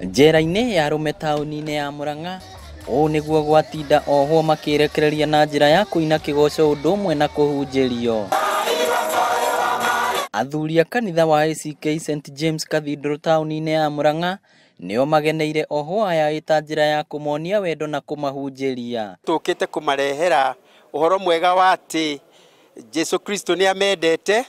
Njera-inĩ ya arũme taũni-inĩ ya Murang'a, ũũ nĩguo gwatinda ohwo makĩrekereria na njĩra ya kũina kĩgoco ũndũ ũmwe na kũhunjĩrio. Athuri a kanitha wa ACK St James Cathedral taũni-inĩ ya Murang'a nĩo mageneire ohwo aya ĩta njĩra ya kũmonia wendo na kũmahunjĩria. Tũkĩte kũmarehera ũhoro mwega wa atĩ Jesu Kristo nĩ amendete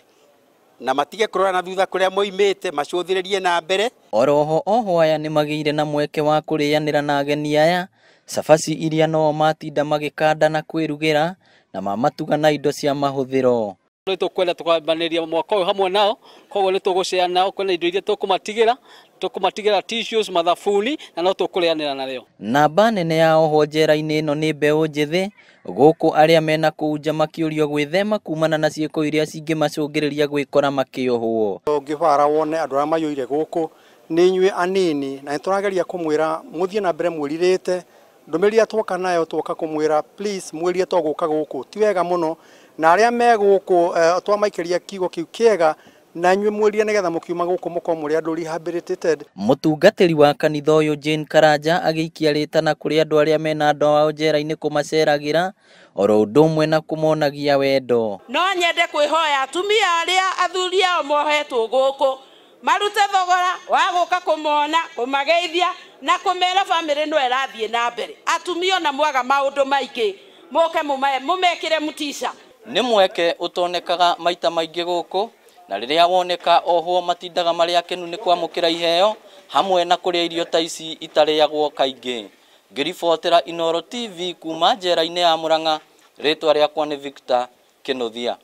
na matige kũrora na thutha kũrĩa moimĩte, macũthĩrĩrie na mbere. Oroho ohwo aya nĩ magĩire na mweke wa kũrĩanĩra na ageni aya cabaci iria noo matinda magĩkanda na kwĩrugĩra na mamatuga na indo cia mahũthĩro. Nĩ tũkwenda tũkambanĩria mwaka ũyũ hamwe nao, koguo nĩ tũgũcea nao, kwĩna indo iria tũkũmatigĩra tissues, mathabuni na no tũkũrĩanĩra narĩo. Namba nene ya ohwo njera-inĩ ĩno nĩ mbeũ njĩthĩ, gũkũ arĩa mena kũu nja makĩũrio gwĩthema kumana na ciĩko iria cingĩmacũngĩrĩria gwĩkora makĩohwo. Ũngĩbara wone andũ arĩa maiyũire gũkũ nĩ inyuĩ anini, na nĩ tũrageria kũmwĩra mũthiĩ na mbere mwĩrirĩte. Ndũmĩrĩri twoka nayo twoka kũmwĩra please mwĩrire to gũka gũkũ ti wega mũno, na arĩa me gũkũ twamaikĩria kiugo kĩu kĩega na inyuĩ mwĩrire nĩgetha mũkiuma gũkũ mũkorwo mũrĩ andũ rehabilitated. Mũtungatĩri wa kanitha ũyũ Jane Karanja agĩikia rĩtana kũrĩ andũ arĩa mena andũ ao njera-inĩ kũmaceragĩra oro ũndũ ũmwe na kũmonagia wendo. No nyende kwĩhoya atumia arĩa athuri ao mohetwo gũkũ marute thogora wa gũka kũmona, kũmageithia na kũmera bamĩrĩ no ĩrathiĩ na mbere. Atumia ona mwaga maũndũ maingĩ mũke mũmekĩre mutisha. Nĩ mweke ũtonekaga maita maingĩ gũkũ, na rĩrĩa woneka ohwo matindaga marĩ akenu nĩ kwamũkĩra iheo hamwe na kũrĩa irio ta ici itarĩagwo kaingĩ. Ngĩribotera Inooro TV kuma njera-inĩ ya Murang'a, rĩtwa rĩakwa nĩ Victor Kĩnuthia.